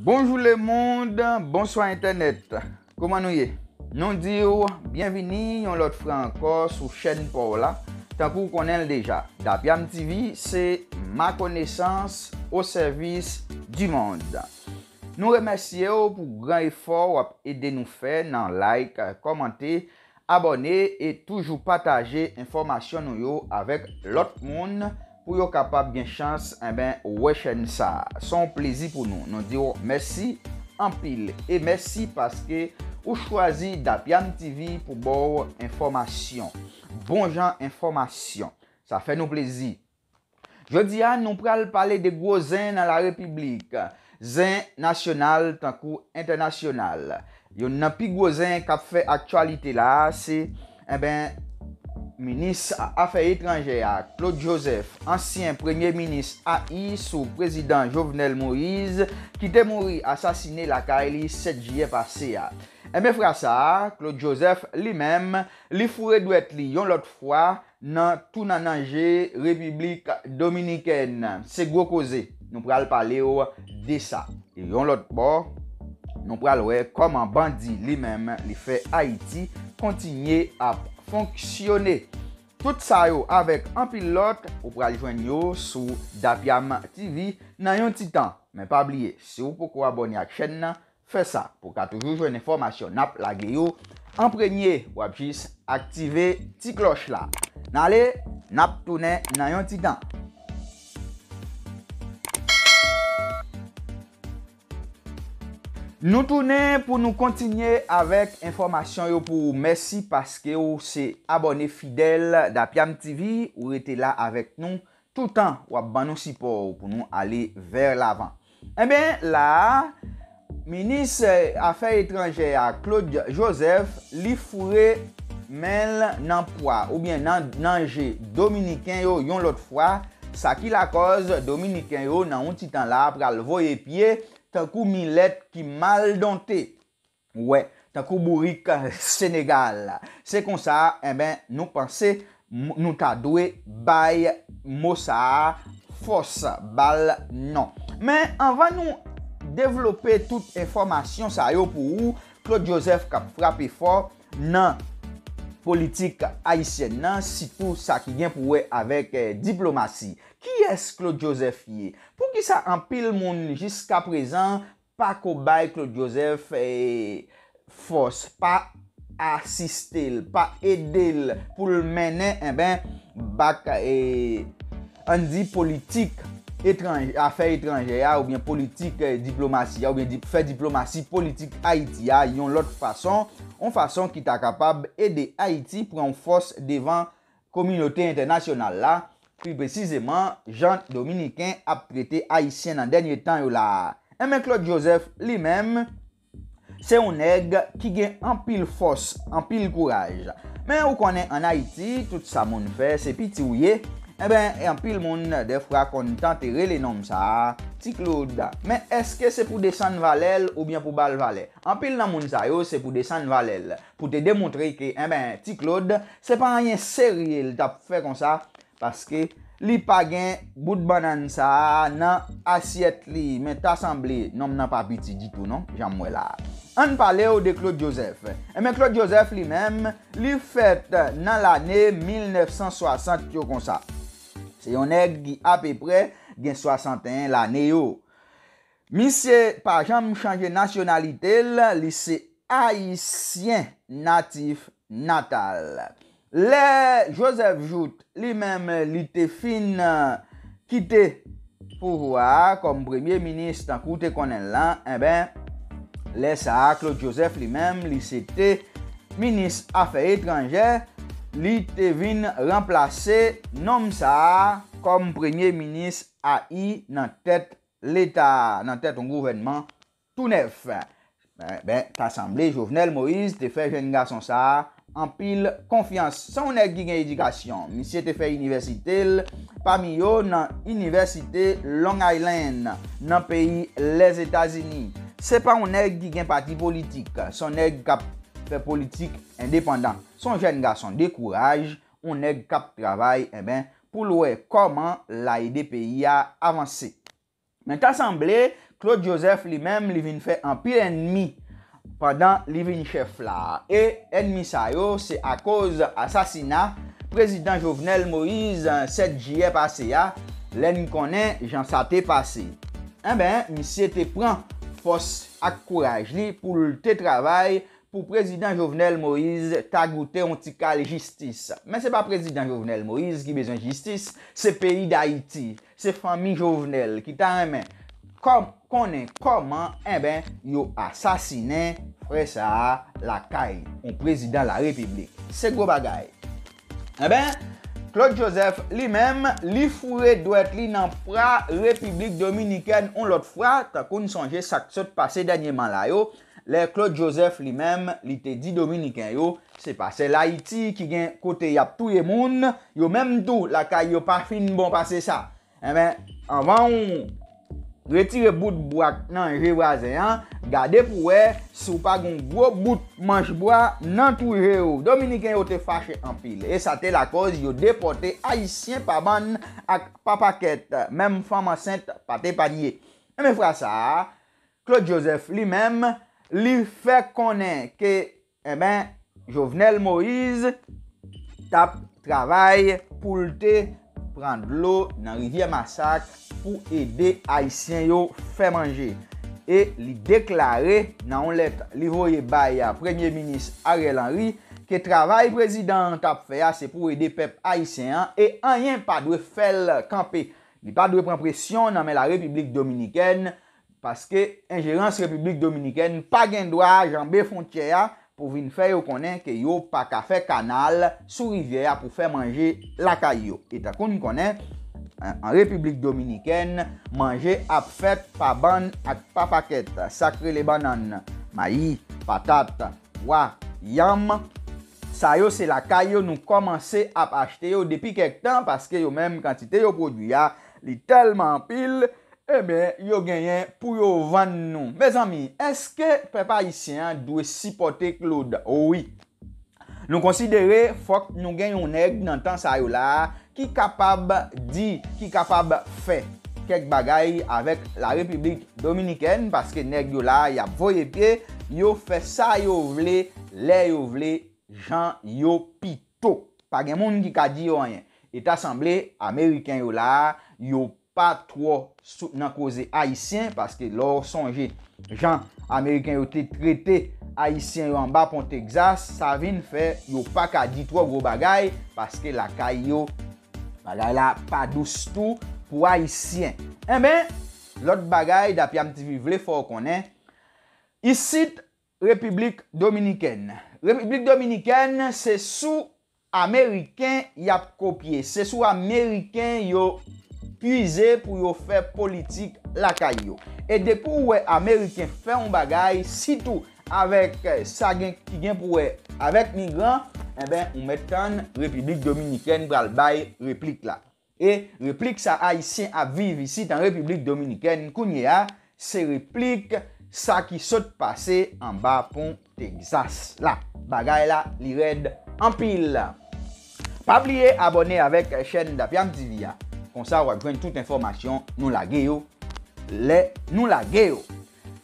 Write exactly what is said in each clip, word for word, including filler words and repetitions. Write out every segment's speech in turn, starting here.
Bonjou lemonn, bonswa entènèt. Kòman nou ye? Nou di w byenvini yon lòt fwa ankò sou chèn pa w la. Tankou w konnen l deja, Dapyam T V se ma konesans au service du monde. Nou remèsye w pou gran efò w ap ede nou fè nan like, kòmante, abòne e toujou pataje enfòmasyon nou yo avèk lòt moun pou yo kapab gen chans, enben, wè chèn sa a. Se yon plezi pou nou. Nou di w mèsi anpil e mèsi paske ou chwazi Dapyam T V pou ba w enfòmasyon. Bon jan enfòmasyon. Sa fè nou plezi. Jodi a, nou pral pale de gwo zen nan la repiblik, zen nasyonal tankou entènasyonal. Youn nan pi gwo zen k ap fè aktyalite la a, se, enben, minis afè etranjè a, Claude Joseph, ansyen premye minis A I sou prezidan Jovenel Moïse, ki te mouri asasine lakay li sèt jiyè pase a. Enben, fwa sa a, Claude Joseph, li menm, li foure dwèt li yon lòt fwa nan tou nan nanje Repiblik Dominikèn. Se gwo koze. Nou pral pale w de sa. E yon lòt bò, nou pral wè kòman bandi li menm li fè Ayiti kontinye ap fonksyone. Tout sa yo avèk anpil lòt, ou pral jwenn yo sou Dapyam T V nan yon ti tan. Men pa bliye, si w poko abòne ak chèn nan, fè sa pou w ka toujou jwenn enfòmasyon n ap lage yo an premye. W ap jis aktive ti klòch la. N ale, n ap tounen nan yon ti tan. Nou tounen pou nou kontinye avèk enfòmasyon yo pou ou. Mèsi paske w se abòne fidèl Dapyam T V, ou rete la avèk nou toutan, w ap ban nou sipò w pou nou ale vè lavan. Enben, la a, minis, eh, afè etranjè a, Claude Joseph, li foure men l nan pwa oubyen nan, nan je dominiken yo yon lòt fwa, sa ki lakòz dominiken yo nan yon ti tan la pral voye pye tankou milèt ki mal donte. Ou wè, tankou bourik Senegal. Se konsa, enben, nou panse m-, nou ta dwe bay mo sa a fòs, ba l non. Men anvan nou devlope tout enfòmasyon sa yo pou ou, Claude Joseph k ap frape fò nan politik ayisyèn nan, sitou sa ki gen pou wè avèk, eh, diplomasi. Kiyès Claude Joseph ye? Poukisa anpil moun jiskaprezan pa ko bay Claude Joseph, eh, fòs, pa asiste l, pa ede l pou l mennen, enben, bak, eh, ann di politik etranj-, afè etranjè a, oubyen politik, eh, diplomasi a, oubyen di-, fè diplomasi politik Ayiti a yon lòt fason, yon fason ki ta kapab ede Ayiti pran yon fòs devan kominote entènasyonal la, pi presizeman, jan Dominiken ap trete Ayisyen nan dènye tan yo la a. Enben, Claude Joseph, li menm, se yon nèg ki gen anpil fòs, anpil kouraj. Men ou konnen, ann Ayiti, tout sa moun fè, se piti w ye. Enben, anpil moun, dèfwa, konn tante rele nonm sa a, Ti Claude. Men èske se pou desann valè l oubyen pou ba l valè? Anpil nan moun sa yo, se pou desann valè l, pou te demontre ke, enben, Ti Claude, se pa anyen serye l t ap fè konsa, paske li pa gen bout bannann sa a nan asyèt li. Men ta sanble nonm nan pa piti ditou non, jan m wè la a. Ann pale w de Claude Joseph. Enben, Claude Joseph li menm, li fèt nan lane mil nèf san swasant yo konsa. Se yon nèg ki apeprè gen swasanteyen lane yo. Misye pa janm chanje nasyonalite l, li se ayisyen natif natal. Lè Joseph Jouthe, li menm, li te fin, eh, kite pouvwa a kòm premye minis, tankou w te konnen l lan, enben, lè sa a, Claude Joseph, li menm, li se te minis afè etranjè, li te vin ranplase nonm sa a kòm premye minis A I nan tèt leta a, nan tèt yon gouvènman tou nèf. Ben, ben, ta sanble Jovenel Moïse te fè jèn gason sa a anpil konfyans. Se yon nèg ki gen edikasyon. Misye te fè inivèsite l, pami yo nan Inivèsite Long Island, nan peyi Lèzetazini. Se pa yon nèg ki gen pati politik. Se yon nèg k ap fè politik endepandan. Se yon jèn gason de kouraj, yon nèg k ap travay, enben, pou l wè kòman l a ede peyi a avanse. Men ta sanble, Claude Joseph li menm, li vin fè anpil ènmi pandan li vin chèf la. E ènmi sa yo, se akoz asasina prezidan Jovenel Moïse sèt jiyè pase a, lè n konnen jan sa te pase. Enben, misye te pran fòs ak kouraj li pou l te travay pou prezidan Jovenel Moïse ta goute yon ti kal jistis. Men se pa prezidan Jovenel Moïse ki bezwen jistis, se peyi Dayiti, se fanmi Jovenel ki ta renmen kòm, konnen kòman, enben, yo asasinen frè sa a lakay yon prezidan larepiblik. Se gwo bagay. Enben, Claude Joseph li menm, li foure dwèt li nan pra Repiblik Dominikèn yon lòt fwa, tankou n sonje sa k sot pase dènyèman la yo, lè Claude Joseph li menm, li te di Dominiken yo, se pa sèl Ayiti ki gen kote y ap touye moun, yo menm tou, lakay yo pa fin bon pase sa. Enben, anvan w retire bout bwa k nan je vwazen an, gade pou w wè si w pa gen yon gwo bout manch bwa nan twou je w. Dominiken yo te fache anpil, e sa te lakòz yo depòte Ayisyen pa bann ak pa pakèt, menm fanm ansent pa t epanye. Enben, fwa sa a, Claude Joseph li menm, li fè konnen ke, enben, Jovenel Moïse t ap travay pou l te pran dlo nan rivyè Masak pou ede Ayisyen yo fè manje. E li deklare nan yon lèt li voye bay Premye Minis Ariel Henry ke travay prezidan an t ap fè a se pou ede pèp ayisyen an e anyen pa dwe fè l kanpe. Li pa dwe pran presyon nan men Larepiblik Dominikèn, paske enjerans Repiblik Dominikèn pa gen dwa janbe fwontyè a pou vin fè yo konnen ke yo pa ka fè kanal sou rivyè a pou fè manje lakay yo. E tankou n konnen, an, an Repiblik Dominikèn, manje ap fèt pa bann ak pa pakèt. Sa k rele bannann, mayi, patat, pwa, yanm, sa yo se lakay yo nou kòmanse ap achte yo depi kèk tan, paske yo menm kantite yo pwodui a, li tèlman anpil, enben, yo genyen pou yo vann nou. Mezanmi, èske pèp ayisyen an dwe sipòte Claude? Wi. Nou konsidere fòk nou gen yon nèg nan tan sa yo la a ki kapab di, ki kapab fè kèk bagay avèk Larepiblik Dominikèn, paske nèg yo la a, y ap voye pye, yo fè sa yo vle, lè yo vle, jan yo pito. Pa gen moun ki ka di yo anyen. E ta sanble, Ameriken yo la a, yo pa twò sou, nan koze ayisyen, paske lè w sonje jan Ameriken yo te trete Ayisyen yo anba pon Texas, sa vin fè yo pa ka di twò gwo bagay, paske lakay yo, bagay la pa dous tou pou Ayisyen. Enben, lòt bagay, Dapyam T V vle fè w konnen, isit, Repiblik Dominikèn. Repiblik Dominikèn, se sou Ameriken y ap kopye. Se sou Ameriken yo pwize pou yo fè politik lakay yo. E depi w wè Ameriken fè yon bagay, sitou avèk, eh, sa gen, ki gen pou wè avèk migran, enben, ou mèt tann Repiblik Dominikèn pral bay replik la. E replik sa Ayisyen ap viv isit an Repiblik Dominikèn kounye a, se replik sa ki sot pase anba pon Texas la. Bagay la, li rèd anpil. Pa bliye abòne avèk chèn Dapyam T V a. Konsa, w ap jwenn tout enfòmasyon nou lage yo lè nou lage yo.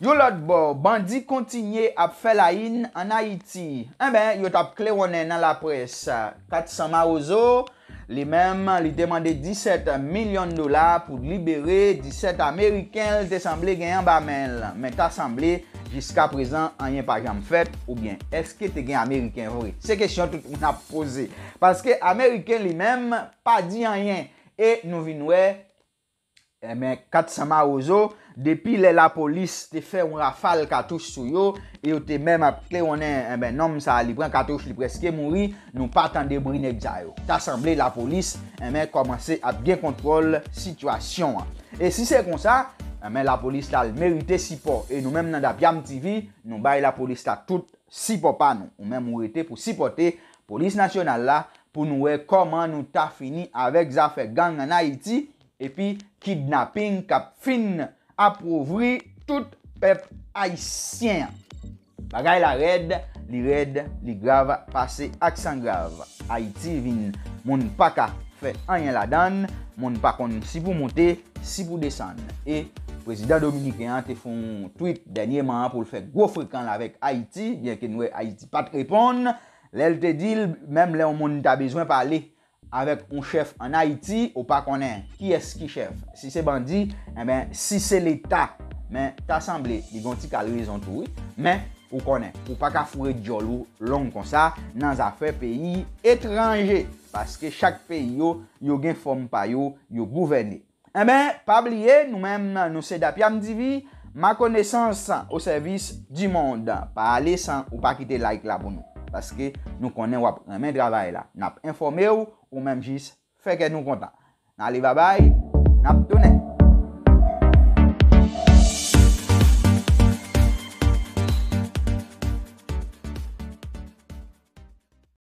Yon lòt bò, bandi kontinye ap fè layin ann Ayiti. Enben, yo t ap klewonnen nan laprès, Kat San Mawozo, li menm, li te mande disèt milyon dola pou libere disèt Ameriken l te sanble gen anba men l. Men ta sanble, jiska prezan, anyen pa janm fèt, oubyen èske te gen Ameriken vre? Se kesyon tout moun ap poze. Paske Ameriken li menm pa di anyen. E nou vin wè, enben, Kat San Mawozo, depi lè lapolis te fè yon rafal katouch sou yo, e yo te menm ap klewonnen, enben, nonm sa a, li pran katouch, li prèske mouri, nou pa tande bri nèg sa yo. Ta sanble lapolis, enben, kòmanse ap gen kontwòl sitiyasyon an. E si se konsa, enben, lapolis la, l merite sipò. E nou menm nan Dapyam T V, nou bay lapolis la tout sipò pa nou. Ou menm ou rete pou sipòte Polis Nasyonal la, pou nou wè kòman nou ta fini avèk zafè gang ann Ayiti, epi kidnaping k ap fin apovri tout pèp ayisyen an. Bagay la rèd, li rèd, li grav pase aksan grav. Ayiti vin moun pa ka fè anyen ladan l, moun pa konn si pou moute, si pou desann. E Prezidan dominiken an te fè yon tweet dènyèman an pou l fè gwo frekan l avèk Ayiti, byenke nou wè Ayiti pa t reponn. Lè l te di l, menm lè yon moun ta bezwen pale avèk yon chèf ann Ayiti, ou pa konnen kiyès ki chèf. Si se bandi, enben, si se Leta, men ta sanble li gen yon ti kal rezon tou, wi. Men, ou konnen, ou pa ka foure djòl ou long konsa nan zafè peyi etranje, paske chak peyi yo, yo gen fòm pa yo, yo gouvène. Enben, pa bliye, nou menm, nou se Dapyam T V, ma connaissance au service du monde. Pa ale san ou pa kite like la pou nou, paske nou konnen w ap renmen travay la. N ap enfòme w, ou menm jis fè kè nou kontan. N ale babay, n ap tounen.